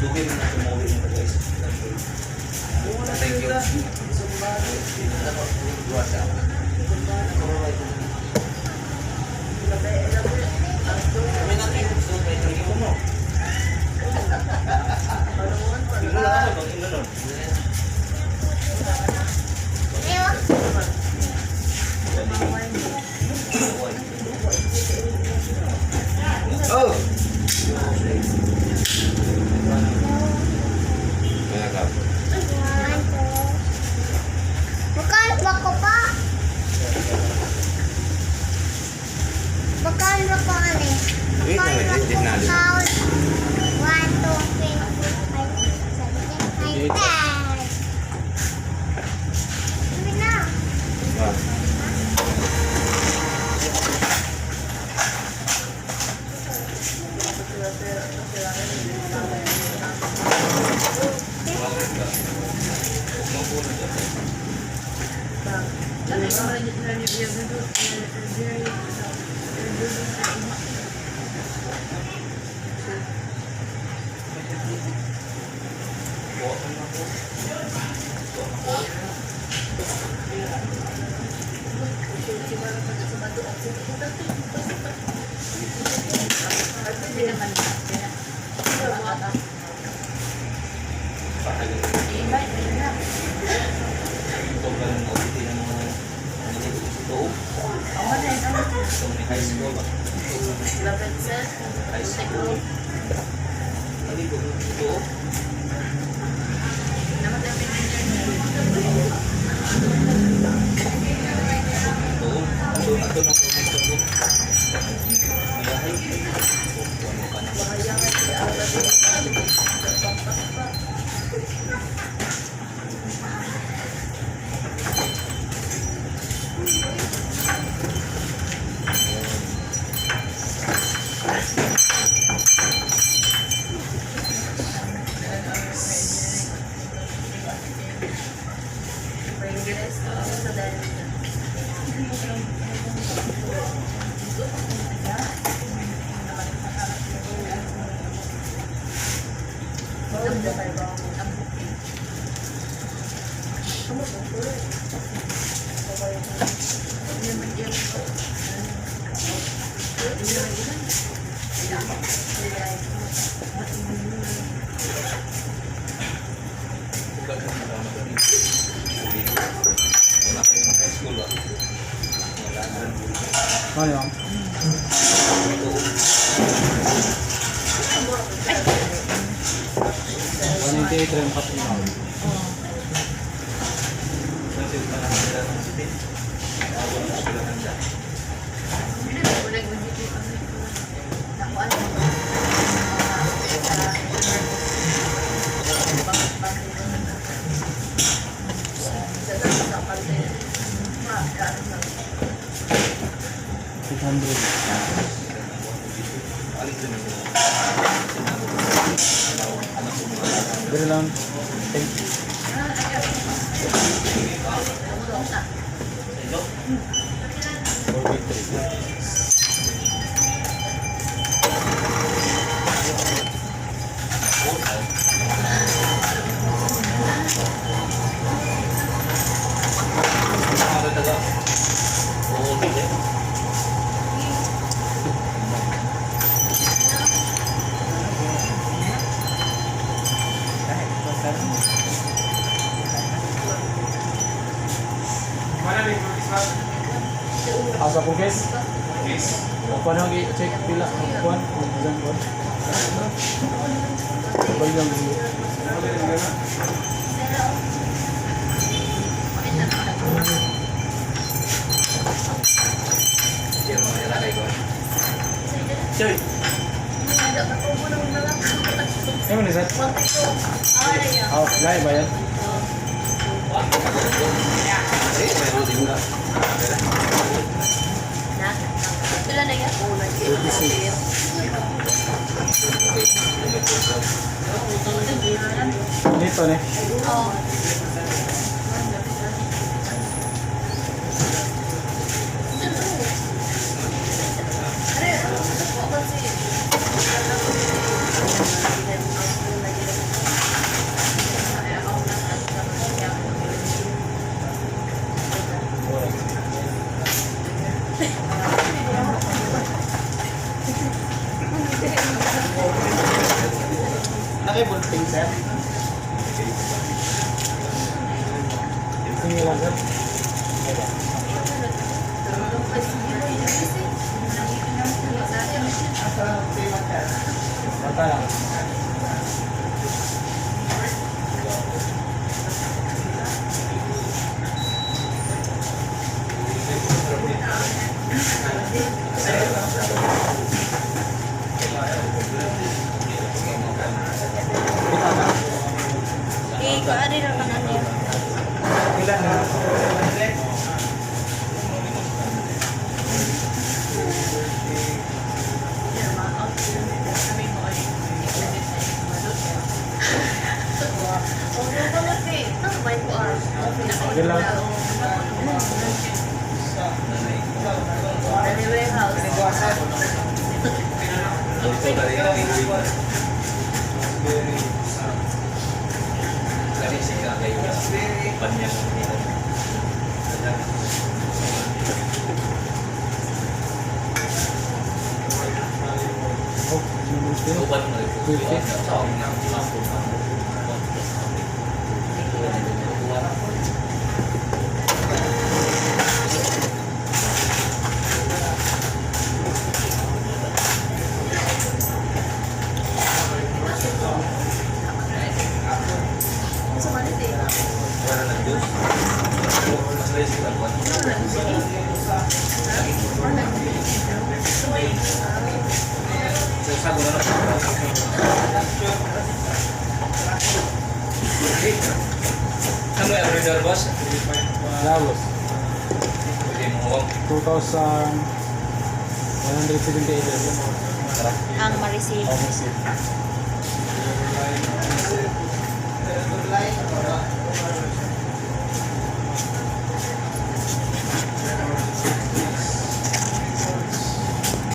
Dugay mo na tumuwi nito, guys. Thank you. Oh! Kaya ka. One, two. Magkano ba ko pa? Magkano ba ko ano eh? Wait Magkano lang, ba wait, ko wait, wait. count? 1, 2, 3, 4, 5, 6, 7, 8, 9, 10. Sabi na. Ah. High school ba? High school. Ano ito? Ito. Ito, ito na ito. Ito. Mayahay. Ano ka na? Wala kayong high school ba? Wala na. Ano? Ito. 198 rin pa po. Kasi parang sila ng city. Tawag na sila ng dyan. Alis din ako. Anak ko mga Dili lang. Thank you. Hello? 483. Ano taga? Oo, hindi. Asa po guys? O paano i-check pila? Kuan? Kuan? Kuan? Balik lang dito. Diyan, mga ilalagay ko. Sorry. Ano ni Sir? Oh, lahi ba yan? Eh, Sila. Pila na yan? 36. Dito ne. Oo. Nakibulting, sir. Sige lang, sir. Bata lang. Eh, kaari ra ka na niya. Ilan na? Okay lang. Oh, 50. Ano yung order, boss? Lagos. Pwede mo. 2,178. Ang ma-receive. Oh, receive.